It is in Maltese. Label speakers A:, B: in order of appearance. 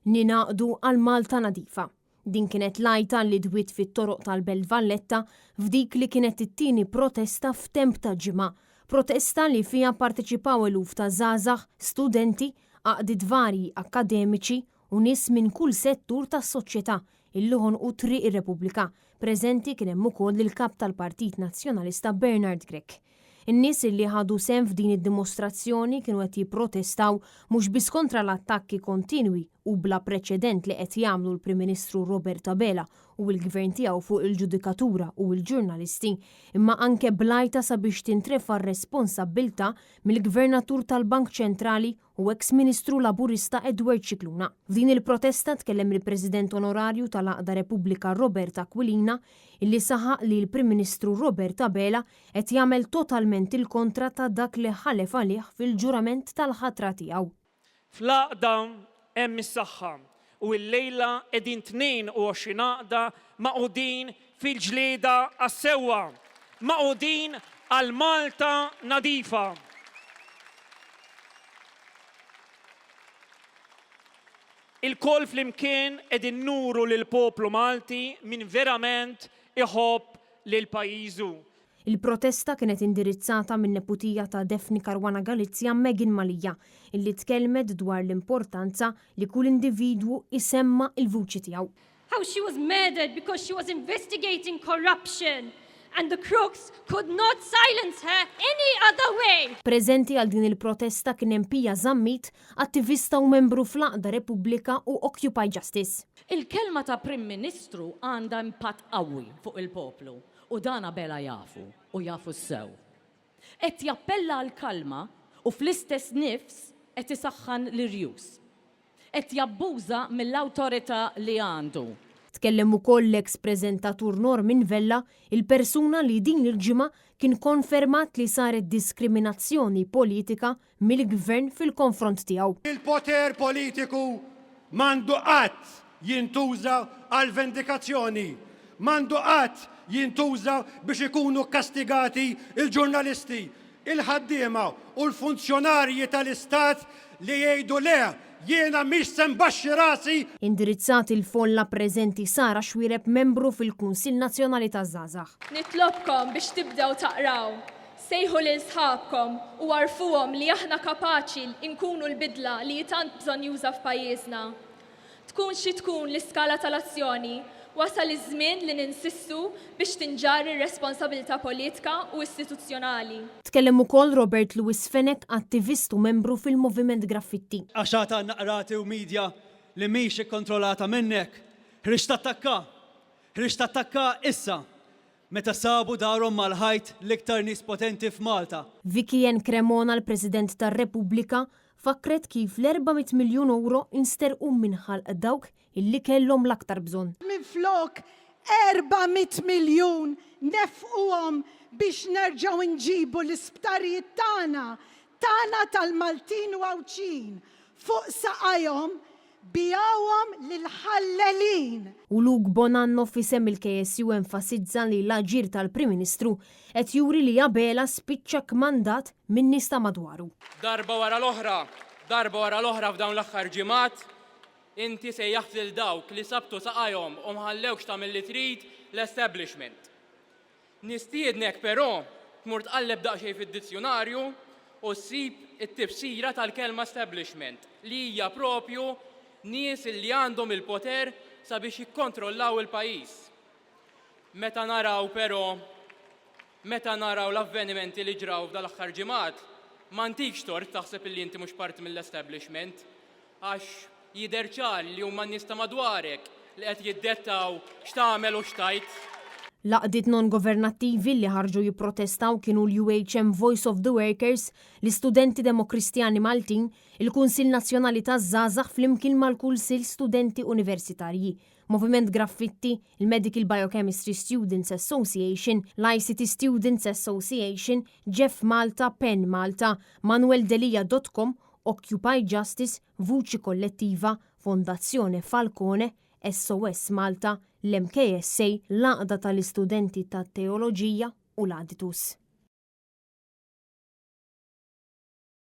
A: Ningħaqdu għal Malta nadifa. Din kienet l-għajta li dwiet fit-toroq tal-Belt Valletta f'dik li kienet it-tieni protesta f'temp ta' ġimgħa. Protesta li fiha pparteċipaw eluf ta' żgħażagħ, studenti, għaqdiet varji akkademiċi u nies minn kull settur tas-soċjetà illi ħonqu Triq ir-Repubblika. Preżenti kien hemm ukoll il-Kap tal-Partit Nazzjonalista Bernard Grech. In-nies illi ħadu sehem f'din id-dimostrazzjoni kienu qed jipprotestaw mhux biss kontra l-attakki kontinwi u bla preċedent li qed jagħmlu l-Prim Ministru Robert Abela u l-Gvern tiegħu fuq il-ġudikatura u l-ġurnalisti, imma anke bl-għajta sabiex tintrefa' r-responsabbiltà mill-Gvernatur tal-Bank Ċentrali u eks Ministru Laburista Edward Scicluna. F'din il-protesta tkellem il-President Onorarju tal-Għaqda Repubblika Robert Aquilina illi saħaq li l-Prim Ministru Robert Abela qed jagħmel totalment il-kontra ta' dak li ħalef għalih fil-ġurament tal-ħatra tiegħu.
B: Fl-għaqda hemm is-saħħa u illejla qegħdin 22 għaqda magħqudin fil-ġlieda għas-sewwa, magħqudin għal Malta nadifa. Ilkoll flimkien qegħdin nuru lill-poplu Malti min verament iħobb lil pajjiżu.
A: Il-protesta kienet indirizzata min-neputija ta' Daphne Caruana Galizia Megan Mallia, illi tkellmet dwar l-importanza li kull individwu jsemma' l-vuċi tiegħu.
C: How she was murdered because she was investigating corruption and the crooks could not silence her any other way.
A: Preżenti għal din il-protesta kien hemm Pia Zammit, attivista u membru fl-Għaqda Repubblika u Occupy Justice.
D: Il-kelma ta' Prim Ministru għandha impatt qawwi fuq il-poplu u dan Abela jafu u jafu sew. Qed jappella għall-kalma u fl-istess nifs qed isaħħan l-irjus. Qed jabbuża mill-awtorità li għandu.
A: Tkellem ukoll l-eks preżentatur Norman Vella, il-persuna li din il-ġimgħa kien konfermat li saret diskriminazzjoni politika mill-Gvern fil-konfront tiegħu.
E: Il-poter politiku m'għandu qatt jintuża għal vendikazzjoni, m'għandu qatt jintuża biex ikunu kkastigati l-ġurnalisti, il-ħaddiema u l-funzjonarji tal-Istat li jgħidu le, jiena mhix se nbaxxi rasi!
A: Indirizzat il-folla preżenti Sara Xuereb membru fil-Kunsill Nazzjonali taż-Żgħażagħ.
F: Nitlobkom biex tibdew taqraw Sejħu lil sħabkom u għarrfuhom li aħna kapaċi nkunu l-bidla li hi tant bżonnjuża f'pajjiżna. Tkun xi tkun l-iskala tal-azzjoni, wasal iż-żmien li ninsistu biex tinġarr ir-responsabilità politika u istituzzjonali.
A: Tkellem ukoll Robert Louis Fenech, attivist u membru fil-Moviment Graffitti.
G: Għax għad għandna qrati u media li mhix ikkontrollata minnek. Ħriġt tattakka! Ħriġt tattakka issa! Meta sabu darhom mal-ħajt l-iktar nies potenti f'Malta.
A: Vicky Ann Cremona l-President tar-Repubblika fakkret kif l-400 miljun ewro insterqu minn ħalq dawk illi kellhom l-aktar bżonn.
H: Minflok 400 miljun nefquhom biex nerġgħu nġibu l-isptarijiet tagħna, tagħna tal-Maltin u Għawdxin, fuq saqajhom Biegħuhom lill-ħallelin!
A: U Luke Bonanno f'isem il-KSU enfasizza li l-aġir tal-Prim Ministru qed juri li Abela spiċċa kmandat min-nies ta' madwaru.
B: Darba wara l-oħra, darba wara l-oħra f'dawn l-aħħar ġimgħat, inti sejjaħt lil dawk li sabtu saqajhom u m'ħallewkx tagħmel li trid l-establishment. Nistiednek però tmur tqalleb daqsxejn fid-dizzjunarju u ssib it-tifsira tal-kelma establishment li hija propju nies li għandhom il-poter sabiex jikkontrollaw il-pajjiż. Meta naraw però meta naraw l-avvenimenti li ġraw f'dal-aħħar ġimgħat, ma ntikx tort taħseb illi inti mhux parti mill-establishment Għax jidher ċar li huma n-nies ta' madwarek li qed jiddettaw x'tagħmel u x'tgħid.
A: L-għaqdiet non-governattivi li ħarġu jipprotestaw kienu l-UHM Voice of the Workers, l-Istudenti Demokristjani Maltin, il-Kunsill Nazzjonali taż-Żgħażagħ flimkien mal-Kulsill Studenti Universitarji, Moviment Graffitti, il-Medical Biochemistry Students Association, l-ICT Students Association, Jeff Malta, Pen Malta, manueldelia dot com Occupy Justice, Vuċi Kollettiva, Fondazione Falcone, SOS Malta, l-MKSA, l-Għaqda tal-Istudenti tat-Teoloġija u l-Aditus.